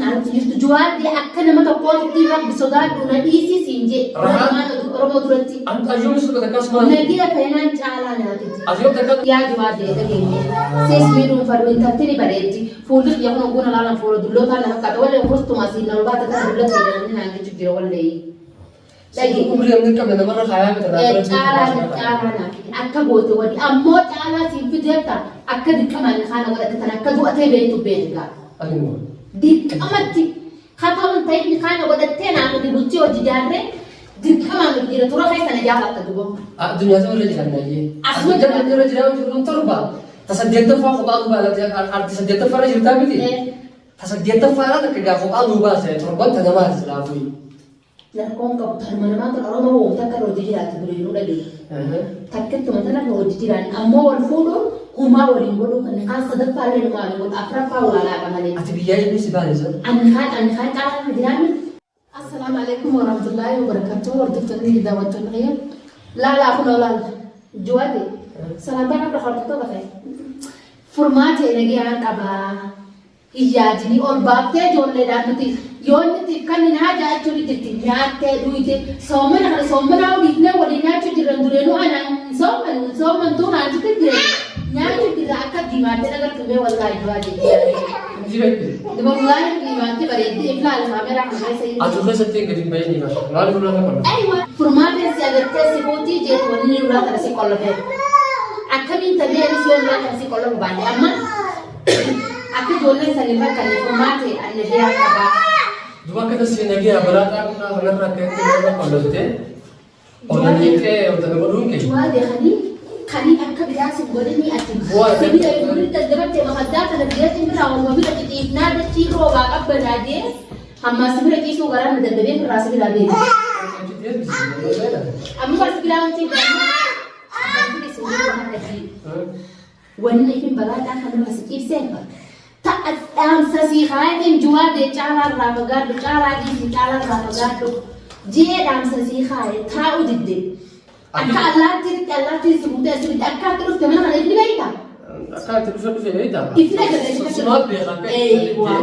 Naan jirtu Jawaarri akka nama tokkootti Rabbi sodaadhu na dhiisii siin jee. Rahaa. Oromoo Oromoo duratti. Ayyoomi sun akkasumas. Nagira feenaan caalaa naafiti. Ati yoo takka Yaa Jawaarri dhageenye. Siis miidhuun fadhu intalti ni bareeddi. Fuulli kiyya kun ogguun alaalan fuula dullootaan na fakkaata. Wallee murtuma asiin nama baata kana dullatti jedhanii naan jechuuf jira wallee. Dhagee. Umrii namni hin qabne namarra kaayaa miti irraa Caalaa caalaa naafiti. Akka goote wali ammoo caalaa siin fideetta akka dirqamaan kaana godhatte tan akka du'atee beektu beekta. Ani immoo. Dirqamatti hatoon ta'in kaana godhattee naafiti bultii hojii jaarree dirqamaan hojii jira tura keessa na jaalatta duba. Addunyaa sama irra jiran naayyee. Asuma Addunyaa namni irra jiran jiruun torba. Ta saddeettaffaa kophaa nu baala. Arti saddeettaffaa irra jirtaa miti. Ta saddeettaffaa irraa takka gaa kophaa nu baase torban ta namaati silaafuu. Lakkoon qabu tanuma namaa tan Oromoo woom takka irra hojii jiraatti dureenuu dhagee. Takkittuma tana irra hojii jiraan ammoo wal fuudhuun humaa waliin godhuu kan kaan sadaffaa illee numaa waliin godhu afraffaa waa laaqa malee. Ati biyyaa eenyu si baane san? Anni kaan anni kaan caalaa irra jiraanni. Assalaamu alaikum warahmatullahi wabarakatuh. Hordoftoonni fi daawwattoonni kiyya. Laalaa kunoo laala. Juwade. Salaantaa qabda hordoftoota kee. Furmaatee nagayaan qabaa. Hin yaadinii ol baaftee ijoolleedhaan nuti yoo inni itti kanni naa jaachuun jirti nyaattee dhuyte soomana kana soomanaa dhiifnee waliin nyaachuu jirran dureenuu anaan hin soomanu hin soomantuu naan jitti jire nyaachuu jirra akka diimaattee dhagartu mee wallaahi du'aa jettee wallaahi diimaattee bareeddee iflaala kaameraa kana keessa hin Ati keessatti hin gadi hin bahin bara. Maaliif ulaa qonna? Aywa furmaateen si agartee si fuutii jeetu wanni inni ulaa kana si qollofee. Akkamiin ta'ee anis yoo ulaa kana si qollofu baadhe amma akka ijoolleen san hin rakkanne furmaatee anna biraa qabaa. Duba akka tasii nagee balaa xaaqunaa kanarra akka itti nama qolloftee ol hiiqee wanta godhuun kee. Juwaa deekanii kanii akka biraa si godhanii ati. Bu'aa Sibira umurii daddabattee makaddaa kana biratti biraa waluma bira ciciifnaa dachii roobaa qabbanaa jee hammaa sibira ciisuu garaan na daddabee firraa sibiraa deema. Amma bara sibiraa wanti Wanni ifin balaaxaa kanarra si ciibsee ta'a dhaamsa sii kaayatiin juwaadee caalaa irraa fagaadhu caalaa dhiisii caalaa irraa fagaadhu jee dhaamsa sii kaaye taa'u didde. Akka allaattiitti allaattiin si buutee asirratti akka atti dhufte mana kana ifni beektaa? Akka itti dhufe dhufe beektaa? Ifni agarra. Sumaaf beekaa akka itti Eeywaa.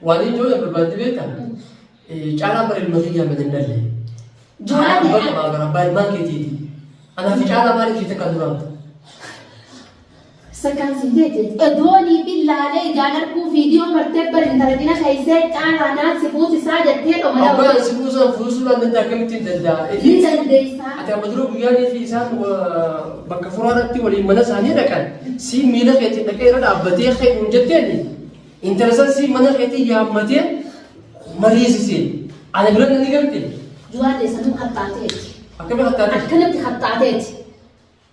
Waan ijoo barbaadde beektaa? Caalaa bara ilma kiyyaa madannallee. Juwaadee Abbaa qabaa bara abbaa ilmaan keetiiti. Anaaf caalaa maaliif jettee kan duraamta? Sakaan si jeete edoonii fi laalee ijaan arguu viidiyoo martee bari intala cina keessee caalaa naan si fuusisaa jettee dhomala Abbaan si fuusan fuusuudhaan danda'a akkamittiin danda'a? Ni dandeessaa. Ati amma dura guyyaanii fi isaan bakka furaadhaatti waliin mana isaanii dhaqan si miila keetiin dhaqee irra dhaabbatee ka'e hin jetteeni. Intala san si mana keetii yaammatee mariisise. Ana bira ni galte. Juwaadee sanuu haxxaateeti. Akkamitti haxxaateeti? Akkanatti haxxaateeti.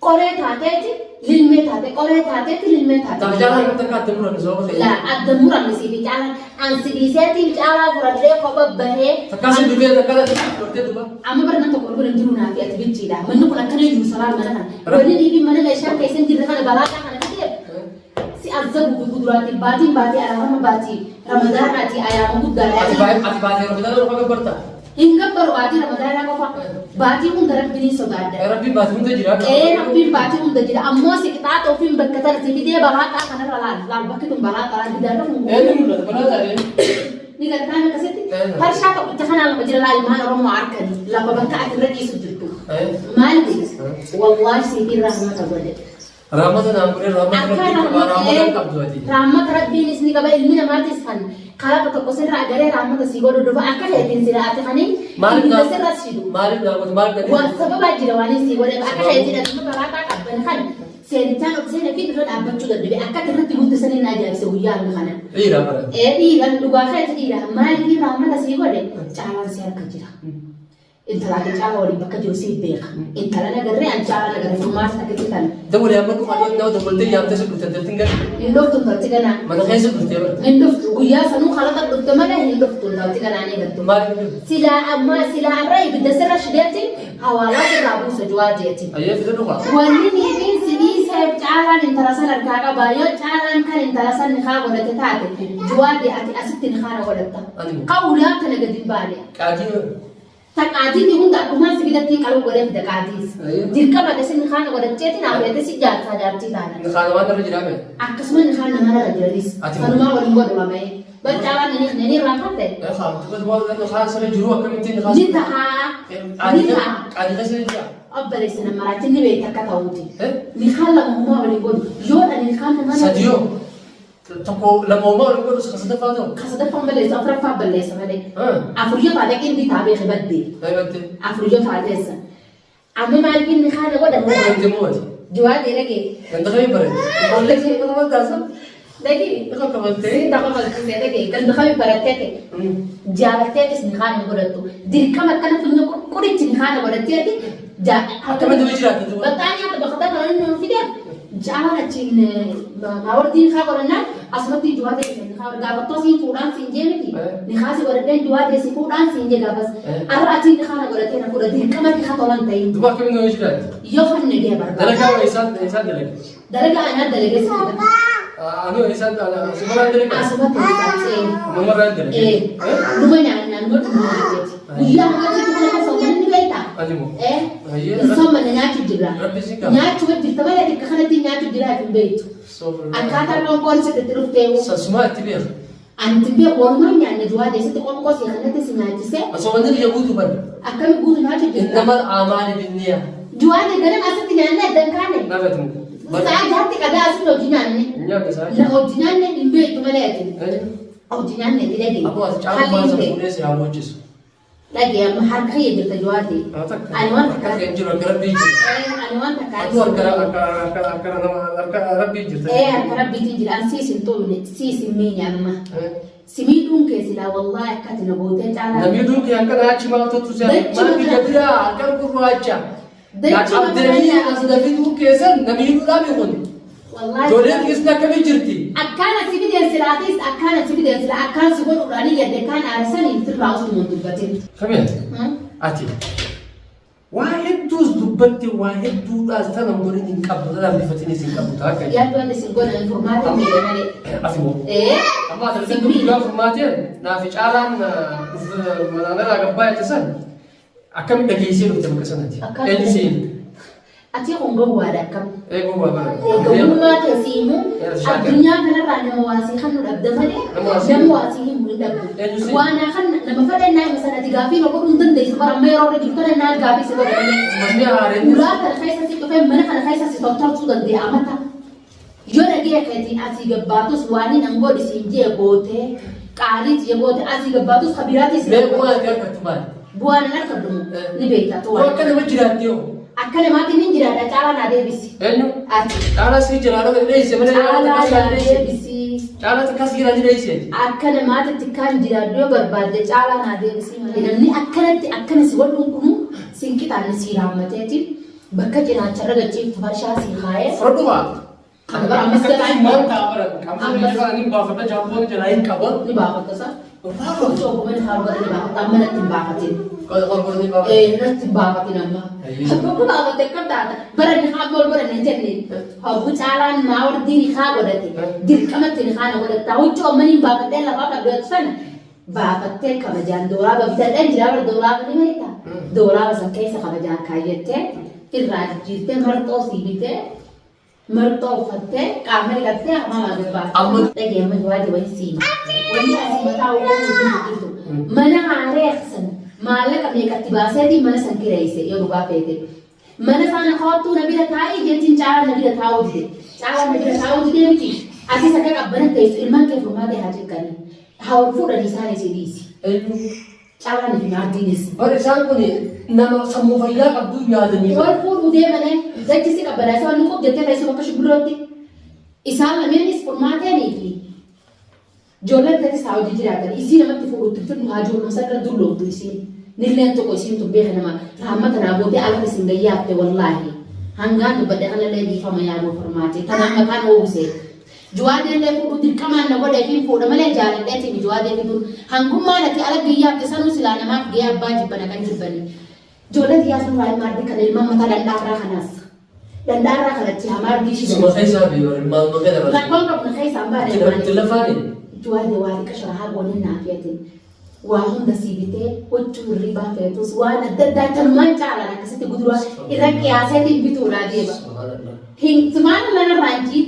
Qoree taateeti, lilmee taate, qoree taateeti, lilmee taate. Tafa caalaa akkamitti akka adda muranne sababa ta'e. Laa adda muranne siif caalaan an si dhiiseetiin caalaa furadhee kopha bahee. Takkaa si dhufee takkaa dhufee duba. Amma bara nam tokko bira hin jiru naa fi ati bichiidha. Manni kun akkana jiru salaan mana kana. Wanni dhiibi mana meeshaan keessa hin jirre kana balaaxaa kana fideef. Si azzabu fi kuduraatiin baatiin baatii araarama baatii ramadaanaati ayaama guddaadha. Ati baatee ramadaana qofa gabbarta? Hin gabbaru baatii ramadaanaa qofa. Baatii hunda rabbiin sodaadha. Rabbiin baatii hunda jira. Ee rabbiin baatii hunda jira. Ammoo si qixaaxa ofiin bakka tana si fidee balaaxaa kanarra laal. Laal bakki tun balaaxaa laal gidaarra kun. Eenyu mul'ata balaaxaa ee. Ni gartaan akkasitti farshaa tokkicha kanaa lafa jira laal ilmaan Oromoo harkanii lafa bakka ati irra ciisu jirtu. Maal beekta? Wallaahi siitiin rahmata godhe. Rahmata naan godhe rahmata Akka rabbiin qaba rahmata hin qabdu ati. Rahmata rabbiinis ni qaba ilmi namaatis kan kalaqa tokko sirra agaree rahmata sii godhu dhufa akka keetiin sira ati kaniin Maaliif ibidda naa sirra shidu. maaliif naa godhe maaliif na Waan sababaa jira waan sii godhe akka keetiin ati balaataa qabban kan seenichaan of seene fi irra dhaabbachuu dadhabe akka ati irratti bulte saniin na ajaa'ibse guyyaa amma kana. Dhiira bara. Ee dhiira dhugaa keeti dhiira maaliif rahmata sii godhe caalaan si harka jira. Intalaa fi caalaa waliin bakka jiru siif beeka. Intala nagarree an caalaa nagarree furmaata takkitti tana. Dawwali amma dhufa nama dawwaltee yaamtee si dhufte intalti hin galle. Hin dhuftu intalti ganaa. Mana keessa dhuftee bara. Hin dhuftu guyyaa sanuu kalaqa dhufte malee hin dhuftu intalti ganaa ni gattu. Maaliif hin dhuftu? Silaa ammaa silaa har'a ibidda sirra shideetti hawaalaa sirraa buusa juwaa jeeti. Ayyee fida dhufa. Wanni niitiin si dhiiseef caalaan intala san harkaa qaba. Yoo caalaan kan intala san nikaa godhate taate juwaade ati asitti nikaa na godhatta. Ani moo? Ka ulaa tana gadi hin baane. Qaadii Ta qaadiiti hunda akkumaan sibilattiin qaluu godhee fida qaadiis. Dirqama isin kaana godhacheetiin haafeete si jaarsaa jaartii taana. Ni kaana waan irra jiraa mee? Akkasuma ni kaan namarra jiranis. Ati Kanumaa waliin godhu lamee. Bar caalaan nani irraanfatte? Jiru akkamittiin Ni tahaa. Ni ta'a. Qaadii keessa jira. Obboleessa nama maraachi ni beekta akka ta'uuti. Nikaan lama homaa waliin godhu. Yoo dha nikaan nama Sadiyoo tokko lama homaa waliin godhu ka sadaffaa ta'u. Ka sadaffaan balleessa, afuraffaa balleessa malee. Afur yoo taate qindi taa beeke badde. Afur yoo taateessa. Amma maaliif inni kaana godhatte? Barate mooti. Jawaadee dhagee. Ganda kamii barate? Ijoollee ishee nama taasa. Dhagee. Akka kabaltee. Siin tafa balchisee dhagee. Ganda kamii barattee ta'e. Jaalatteetis ni kaana godhattu. Dirqama akkana funyoo qurqurichi ni kaana godhatteeti. Akkamitti hojii jiraatti duuba? Bakka nyaata bakka kana inni nuuf fideef jaalaan achiin maawartiin kaa godhannaan asumatti jawaadee ni kaa gaafattoo siin fuudhaan siin jee miti. Ni kaasi godhadheen jawaadee si fuudhaan siin jee gaafas. Arra achiin ni kaana godhatee na fuudha dirqamatti haa tolan ta'in. Duuba akkamitti hojii jiraatti? Yoo kan nagee barbaada. Dalagaa eessaan eessaan dalage? Dalagaa anaa dalagee si fida. Anu eessaan sumarraan dalage? Asumatti hin Mamarraan dalage? Ee, numa nyaannaan numa dhugna jeeti. Guyyaa hanga kana keessa uummanni ni beektaa? Ani moo? Ee, Hayyee. hin soommanne nyaachuu jirra. Rabbi si qaba. Nyaachuma jirta malee bakka kanatti nyaachuu jira hin beektu. Akkaataa qoonqoon sitti itti dhuftee Sasumaa itti beeka. ani itti beeku walumaan nyaanne duwaa deessatti qoonqoo si kanatti si nyaachisee Osoo wanni biyya guutuu bane. akkami guutu nyaachuu jirta. Innamal aamaali binniya. Duwaa ganama asitti nyaanne addan kaane. Nafatu. Sa'a jaatti qadaa asitti hojii nyaanne. Nyaata isaa. Na hojii nyaanne hin beektu malee ati. Hojii nyaanne itti dhagee. Aboo ati caaluu waan sana fuudhee si haa boochisu. Dhagee amma harka kiyya jirta duwaa ta'e. Ani waan Harka takkaa. kee jiru akka rabbii jiru. Ani waan takkaa. Atuu harka harka harka harka nama harka rabbii jirta. Ee harka rabbiitiin jira. An siis hin tuqne siis hin miine amma. Si miidhuun kee silaa wallaahi akka ati na gootee caalaa. Namni duun kee akka naachi maal toltu si Dachuma maal biyya biraa harkaan gurraacha. Dachuma Qabdanii as dafiduu keessan namni hidhuudhaa beekun. Wallaahi. Ijoolleen keessatti akkamii jirti? Akkaan asi fideen silaatis akkaan asi fideen silaa akkaan si godhuudhaan yadde kaan aarsanii sirraa osuma hin dubbatin. Kamee ati waa hedduus dubbatte waa hedduudhaas tana godhin hin qabdu tana bifatinis hin qabdu ta'a akka Yaaddoon isin godhan furmaata miidhe malee. Ati moo? Ee. Amma ati argattu guyyaa furmaateen naafi caalaan manaa gabbaa jette san akkamitti dhageessee dhufte bakka sanatti? Akkaan Eenyu siin? Ati kun gowwaadha akkam. Eeguu waa bara. Gowwummaa kee siimu Shaakala. addunyaa kanarraa nama waasii kan nu dhabda malee Nama waasii. nama waasii himu hin dhabdu. Eenyu siin? Waan kan nama fedhannaa hima sanatti gaafii na godhuu hin dandeessu bara amma yeroo irra jirtu tana naan gaafii si godha malee. Manni haareen Ulaa kana keessa si dhufee mana kana keessa si tortorsuu dandeenya amata. Yoo dhagee keetiin asii gabbaatus waan hin angoodhi siin jee gootee qaalii jee goote asii gabbaatus kabiraatii si mee bu'aa ati argattu maali? Bu'aan hin argadhu ni beekta tu Waa akka waan. nama jiraatte hoo? Akka namaatiin hin jiraadha caalaa naa deebisi. Eenyu? Ati. Caalaa sii jiraadha dheeyse malee Caalaa akkas naa jiraadha dheeyse. deebisi. Caalaa akkas jiraadha dheeyse. Akka namaatitti kan jiraadhu yoo barbaadde caalaa naa deebisi malee. Namni akkanatti akkana si godhuun kunu sin qixaanne si raammateeti bakka cinaacharra gachiiftu farshaa si kaayee. Fudhadhu maa? Kana bara ammas jalaa hin Maal ta'a bara? Qaamni jalaa hin baafadha jaampoon jalaa hin qaba. Ni baafata sa. Huccuu ogummaan haa godhan ni baafata amma natti hin baafatin. Qorqorni baafadha. Ee natti hin baafatin amma. Hogguu baafatte akkam taata? Bara ni haa ol godhanne hin jenne. Hogguu caalaan maawardii ni haa godhate. Dirqamatti ni haa na godhatta. Huccuu amma ni baafadhee lafaa qabdatu sana baafattee kabajaan doolaaba bitadheen jira bara doolaaba ni beekta. Doolaaba san keessa kabajaan kaayyattee irraa jijjiirtee marxoo sii bitee marxoo uffattee qaama dhiqattee hamaa gabbaafte. Amma- Dhagee amma jawaadi wayii siima. Wanni asii mataa uumuu jirtu. Mana haareessan maallaqa meeqatti baaseetiin mana san kireesse yoo dhugaa feete. Mana sana koottuu na bira taa'ii jechuun caalaa na bira taa'uu dide. Caalaa na bira taa'uu dide miti. Atis akka qabbana teessu ilmaan kee furmaatee haa jekkanii. Haa ol fuudhanii isaan si dhiisi. Eenyu? Caalaan fi maardiinis. Bara isaan kun nama sammuu fayyaa qabdu yaadanii. Wal fuudhuu deemanii dachi si qabbanaa isa wanni qof jettee teessu bakka shimbirrootti. Isaan lameenis furmaateenii fi ijoolleen teessis haa hojii jiraatan isii namatti fuudhutti fidnu haa ijoolleen sarara dulloomtu isiin. Nilleen tokko isiin tun beeka nama rahmata naa gootee alatti isin gayyaafte wallaahi. Hangaan dubbadhe kanallee dhiifama yaaduu furmaate. Tanaan mataan oowwise. Juwaadee illee fuudhuu dirqamaan na godhee fi fuudha malee jaaladheetiin juwaadee fiduun hangummaan ati ala gayyaafte sanuu silaa namaaf gahee abbaa jibbana kan jibbanii. Ijoollee xiyyaa sun waa'ee maardii kana ilmaan mataa dhandhaarraa kanaas. Dhandhaarraa kanatti hamaardii ishii. Suma keessaa beekan ilmaan makee dabalatu. Rakkoon qabnu keessaan baadhee Itti lafaani. Juwaadee waa xiqqa sharahaa gooneen naaf yatin. Waa hunda sii bitee huccuu hirribaa feetus waan adda addaa tanumaan caalaan akkasitti guduraa irra qiyaaseetiin bituudhaa deema. Subhanallah. Hin sumaan mana raanjii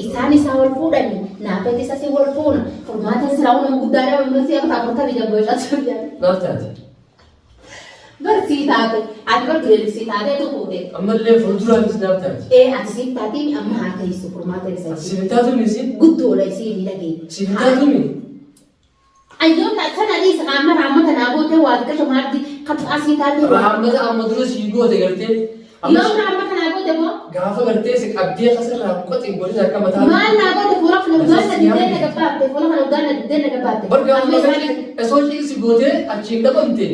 Isaan isaa wal fuudhani naafeet isa si wal fuuna. Furmaata silaa nama guddaadha mamma si akka 40 jabbooshaa jira. Naaf taate. Bar sii taate ati bar dureef sii taateetu fuute. Ammallee fuulduraafis naaf taate. Ee, ati siif taatiin amma haa teessu furmaata isa. Siif hin taatu misi? Guddoodha isii ni dhagee. Siif hin taatu mi? Ayyoon sana dhiisa, amma raamma tanaa gootee waa xiqqasho maarti qaxxaa sii taatee. Raammata amma dura sii goote gartee. Yoom raamma tanaa goote moo? Gaafa gartee si qabdee kasirraa qoxiin godhin akka mataa. Maal naa goote? Fuula kana udaan na diddee na gabbaatte, fuula kana udaan na diddee na gabbaatte. Barga Amma isaan osoo si gootee achiin dhabamte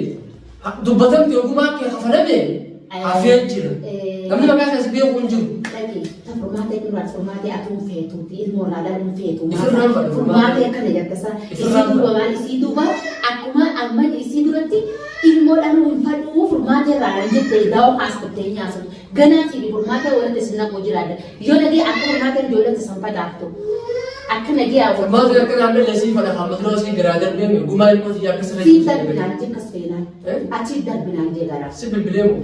dubbatamte ogumaa kee kafalame hafee jira. Namni maqaa keessa beeku hin jiru. Dhaqi ta furmaatee nurraa furmaatee atuu feetuuti ilmoo irraa dhaluun feetu. Ifirraan fadhu. Furmaatee akkana jattasa. Isii Ifirraan duuba fadhu. maal isii duuba akkuma amma isii duratti ilmoo dhaluu hin fadhuu furmaatee irraa dhan jette daawoo kaasfattee nyaasu. Ganaa siif furmaatee walitti isin naquu jiraadha. Yoo nagee akka furmaateen ijoolletti san facaaftu. Akka nagee hawwatu. Furmaatee akka naannoo lesii fadha hamma dura osii garaa darbee gumaa ilmoo xiyyaa akka sirra Sii darbinaan jee akkas feenaan. Achi darbinaan jee garaa. Si bilbilee moo?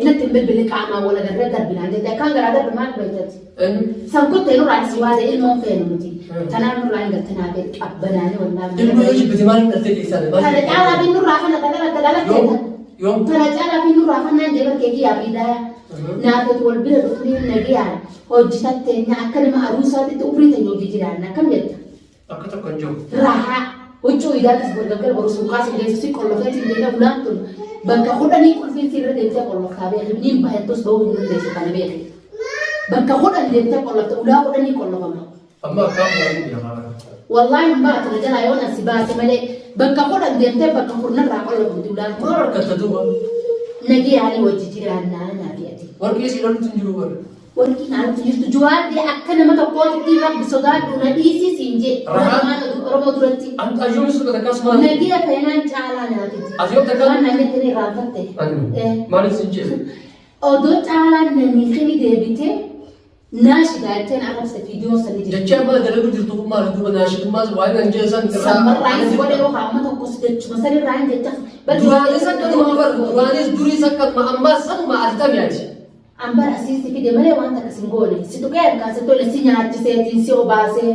Natti hin bilbile, qaamaan wal agarree darbinaan jette. Akkaan garaa darbe maal beektati? San kottee nurraa si waade ilmoon feenu nuti. Kanaaf nurraa hin galtinaa fedhe qabbanaanii wallaahi. Ilmoo yoo jibbite maal dhaltee keessaa? Kana caalaa fi nurraa kana kana kana Yoom? dhalate. Yoom? Kana caalaa fi nurraa kanaan jee barkee kiyyaa fi daaya. Naafet wal bira dhufnee nagayaan hojjetatteenya akka nama aruusaatitti umrii teenya hojii jiraanna akkam jetta? Akka tokko hin jiru. Rahaa huccuu idaattis gargar boru suuqaa si geessu si qollofeetiin deemee ulaan tun bakka 10 qulfiin si irra deemtee qolloftaa beeki, niin bahettus bahuu hin dandeessu kana beeki. Bakka 10 deemtee qollofta, ulaa 10 qollofama. Amma akkaan bu'anii beekaa bara. Wallaahi hin baatu na jalaa yoo na si baate malee, bakka 10 deemtee bakka kurnarraa qollofamti ulaan tun. Maal harkatta duuba? Nagayaanii wajji jiraannaa naafi ati. Warqii si lolutu hin jiru bara. Warqii naannoo jirtu jawaadee akka nama tokkootti rabbi sodaadhu na dhiisii siin jee. Rahaa. Oromoo duratti. Ayyuun sun akkasumas. Nagaya feenaan caalaa naafiti. Ati yoo takka. Waan naan jettanii irraanfatte. Maaliif sin jedhe? Odoo caalaan namni kini deebitee naashidaa jetteen arrabse viidiyoon sanii jirti. Jecha amma dalagu jirtu kun maali duuba naashidummaas waan nan jee san irraa. Sammarraa hin godhe yookaan amma tokkos jechuma sanirraa hin jecha. Duraanis akkanuma bar, duraanis duriis akkanuma, ammaas sanuma ati tabi'ati. Ambar asii si fide malee waan takka sin goone. Si tuqee harkaan si tole, si nyaachiseetiin si obaasee.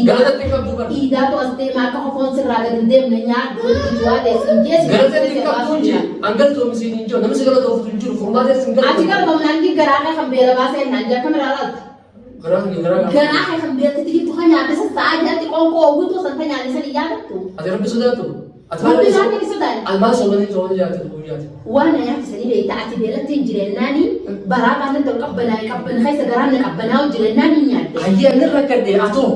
Galatatti qabdu bar. Iidaatu as deema akka kofoon sirraa gadi hin deemne nyaadhu ijuwaadee sin jeesi. Galatatti qabdu hin jiru. An galatoomisiin hin jiru. Namni si galatooftu hin jiru. Furmaata sin Ati galatoomtu. galatoomnaan ji garaa kee kan beela baasee naan jaa kameraa laalta. Garaa kee garaa qaba. Garaa kee kan beeltitti jirtu kan nyaate san sa'aa jaatti qoonqoo oowwituu san ta nyaanne san hin yaadattu. Ati rabbi sodaattu. Ati Rabbi maal inni sodaanne? Almaan soomanii soomanii jaate guyyaati. Waan na nyaachisanii beekta, ati beelatti hin jireennaani baraa baanatti ol qabbanaa'e qabban keessa garaan na qabbanaa'u jireennaani hin nyaadde. Hayyee, ani rakkadhe atoo.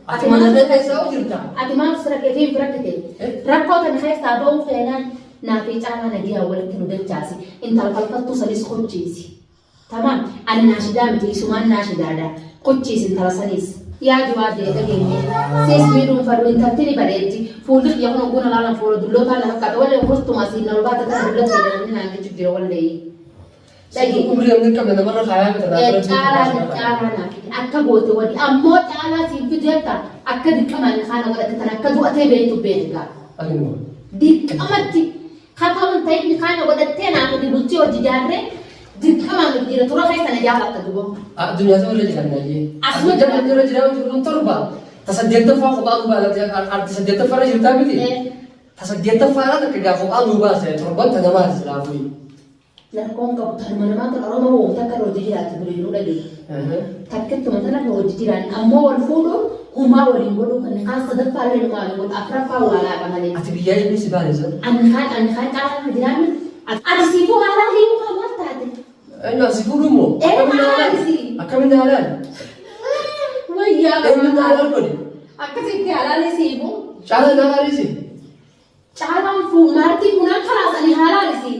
Ati mana kee keessaa jirta. Ati maal sira keetii hin rakkite? Rakkoo tana keessaa ba'uu feenaan naafii caalaa nagiyaa walitti nu dachaasi. Intala falfattuu sanis kochiisi. Tamaam, ani naashidaa miti, isumaan naashidaadha. Kochiisi intala sanis. Yaa jawaadee dhageenye. Siis miidhuun fadhu, intalti ni bareeddi. Fuulli kiyya kun ogguun alaalan fuula dullootaan na fakkaata. Wallee hurtuma asiin na ol baate tana dullatti jedhamni naan jechuuf jira wallee. Dhagee. Umrii namni qabne namarra kaayaa miti. Caalaa caalaa naaf fide akka goote wadi ammoo caalaa siin fideetta akka dirqamaan kaana godhatte tan akka du'atee beektu beekta. Ani immoo. Dirqamatti kata'uun ta'in kaana godhattee naaf fide, bultii hojii jaarree dirqamaan hojii jira tura keessa na jaalatta duba. Addunyaa irra jiran nayyee. Asuma Addunyaa irra jiran jiruun torba. Ta saddeettaffaa kophaa nu baasa. Ati saddeettaffaa irra jirtaa miti. Ta saddeettaffaa irra takka gaa kophaa nu baasa. Torban ta namaati silaafuu. Lakkoon qabu tanuma namaa tan Oromoo woomta akka hojii jiraatu dureenuu dhagee. Takkittuma tana irra hojii jiraan ammoo wal fuudhuun humaa waliin godhuu kan kaan sadaffaa illee humaa waliin godhu, afraffaa waa laaqa malee. Ati biyyaa inni si baane sana. Ani kaan caalaa jiraanni. Ati siifuu haalaa hiikuu kan maal taate? Eenyu asi fuudhu immoo? Ee, halaali si. Akkamiin halaali? Wayyaa. Eenyuun halaal godhe? Akkasitti halaali siifuu. Caalaa na halaali. Caalaan fuu maartii fuunaan kalaas ani halaali si.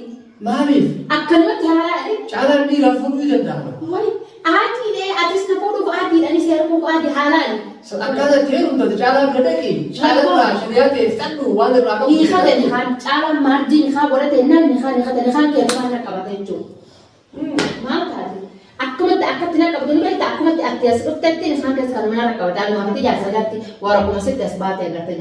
Maaliif? Akkanumatti halaali. Caalaan dhiiraa fuudhuu danda'ama. Wai aadiidhee, atis na fuudhuuf aadiidha, anis heerumuuf aadi halaali. Akkaataa itti heerumtate caalaa bira dhaqi. Caalaa irraa shari'aa ta'e fixadhu waan irraa qabu. Hiikate ni kaan caalaan maardii ni kaan godhate nan ni kaan hiikate ni kaan kee ni qabate jechuudha. Maal taate? Akkumatti akkatti na qabdu ni beekta, akkumatti ati as dhuftetti ni kaan keessa kan mana qabate alumaa fi jaarsa jaarti waraquma sitti as baate agarte.